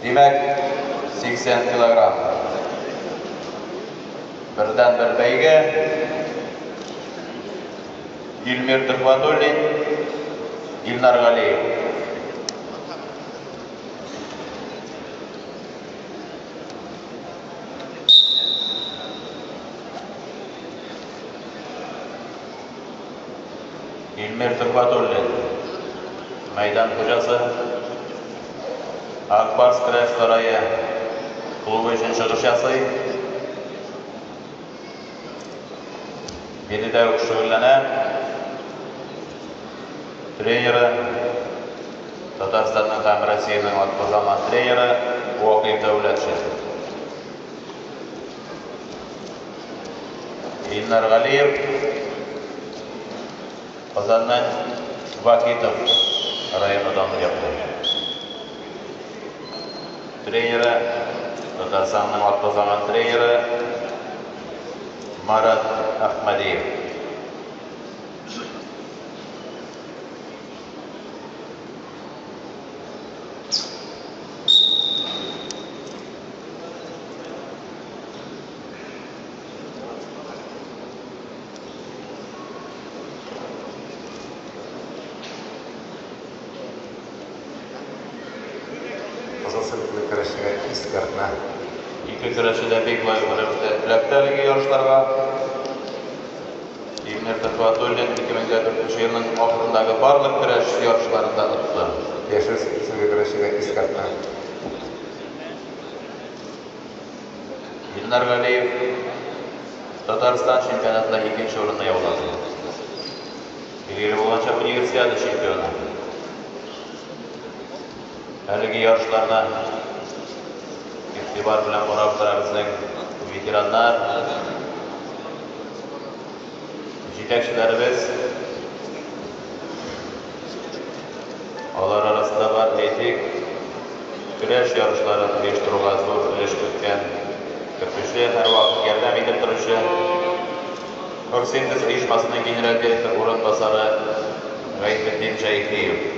Димәк, 80 килограмм. Бердәнбер бәйге. Илмир Төхвәтуллин, Илнар Галиев. Илмир Төхвәтуллин, мәйдан хуҗасы. Ак Барс көрәш сарае клубы өчен чыгыш ясый. Биредә үк шөгыльләнә. Тренеры Татарстанның һәм Россиянең атказанган тренеры Вакыйф Дәүләтшин. Илнар Галиев Казанның Вахитов районы данын яклый. Тренеры Татарстанның атказанган тренеры Марат Әхмәдиев. Кызыл сөлгеле көрәшчегә искәртмә. Ике көрәшче дә бик лаеклы рәвештә эләкте әлеге ярышларга. Илмир Төхвәтуллин 2004 елның ахырындагы барлык көрәш ярышларында отты. Яшел сөлге көрәшчегә искәртмә. Илнар Галиев Татарстан чемпионатында икенче урынны яулады. Билгеле булганча, универсиада чемпионы. Әлеге ярышларны игътибар белән карап тора безнең ветераннар, җитәкчеләребез. Алар арасында бар, әйтик, көрәш ярышларын оештыруга зур өлеш керткән, кертүче, һәрвакыт ярдәм итеп торучы Оргсинтез оешмасының генераль директор урынбасары Гайфетдин Шәйхиев.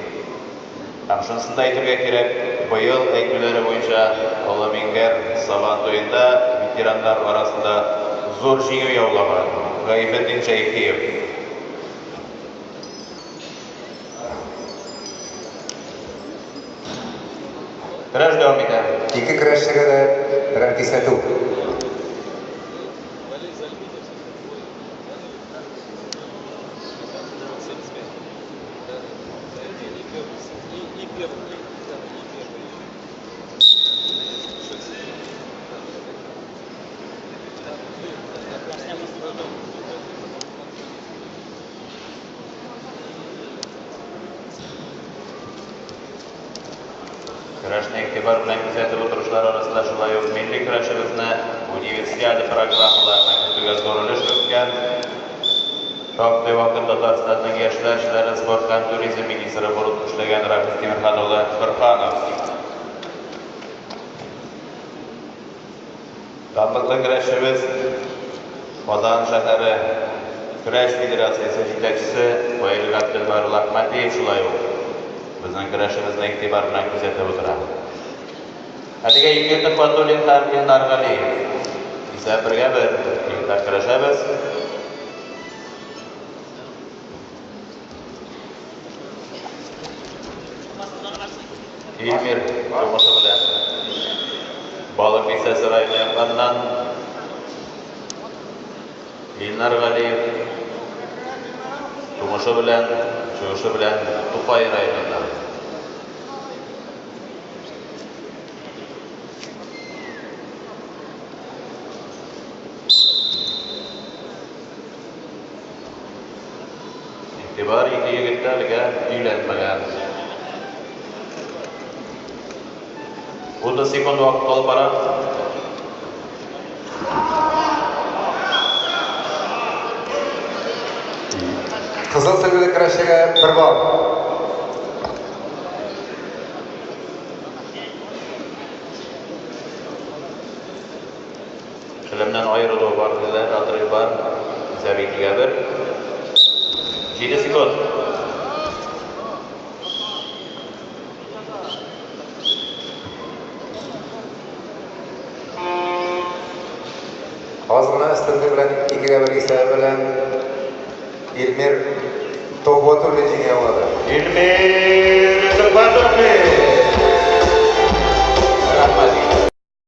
Һәм шунысын да әйтергә кирәк, быел әйтүләре буенча Олы Миңгәр Сабан туенда ветераннар арасында зур җиңү яулаган Гайфетдин Шәйхиев. Көрәш дәвам итә. Ике көрәшчегә дә берәр кисәтү. Көрәшне игътибар белән күзәтеп утыручылар арасында шулай ук милли көрәшебезне универсиада программаларына кертүгә зур өлеш керткән шактый вакыт Татарстанның яшьләр эшләре, спорт һәм туризм министры булып эшләгән Рафис Тимерхан улы Борһанов. Данлыклы көрәшчебез, Казан шәһәре көрәш федерациясе җитәкчесе Фаил Габделбар улы Әхмәдиев шулай ук безнең көрәшебезне игътибар белән күзәтеп утыра. Әлегә Илмир Төхвәтуллин һәм Илнар Галиев. Исәп бергә бер. Егетләр көрәшәбез. Илмир тумышы белән Балык Бистәсе районы якларыннан Илнар Галиев тумышы белән, чыгышы белән Тукай районыннан. Игътибар, ике егет тә әлегә өйләнмәгән. 30 секунд вакыт калып бара. Кызыл сөлгеле көрәшчегә бер балл. Келәмнән аерылу бар, диләр, отрыв бар. Исәп икегә бер. 7 секунд. Аз гына өстенлек белән 2-1 исәбе белән Илмир Төхвәтуллин җиңү яулады. Илмир!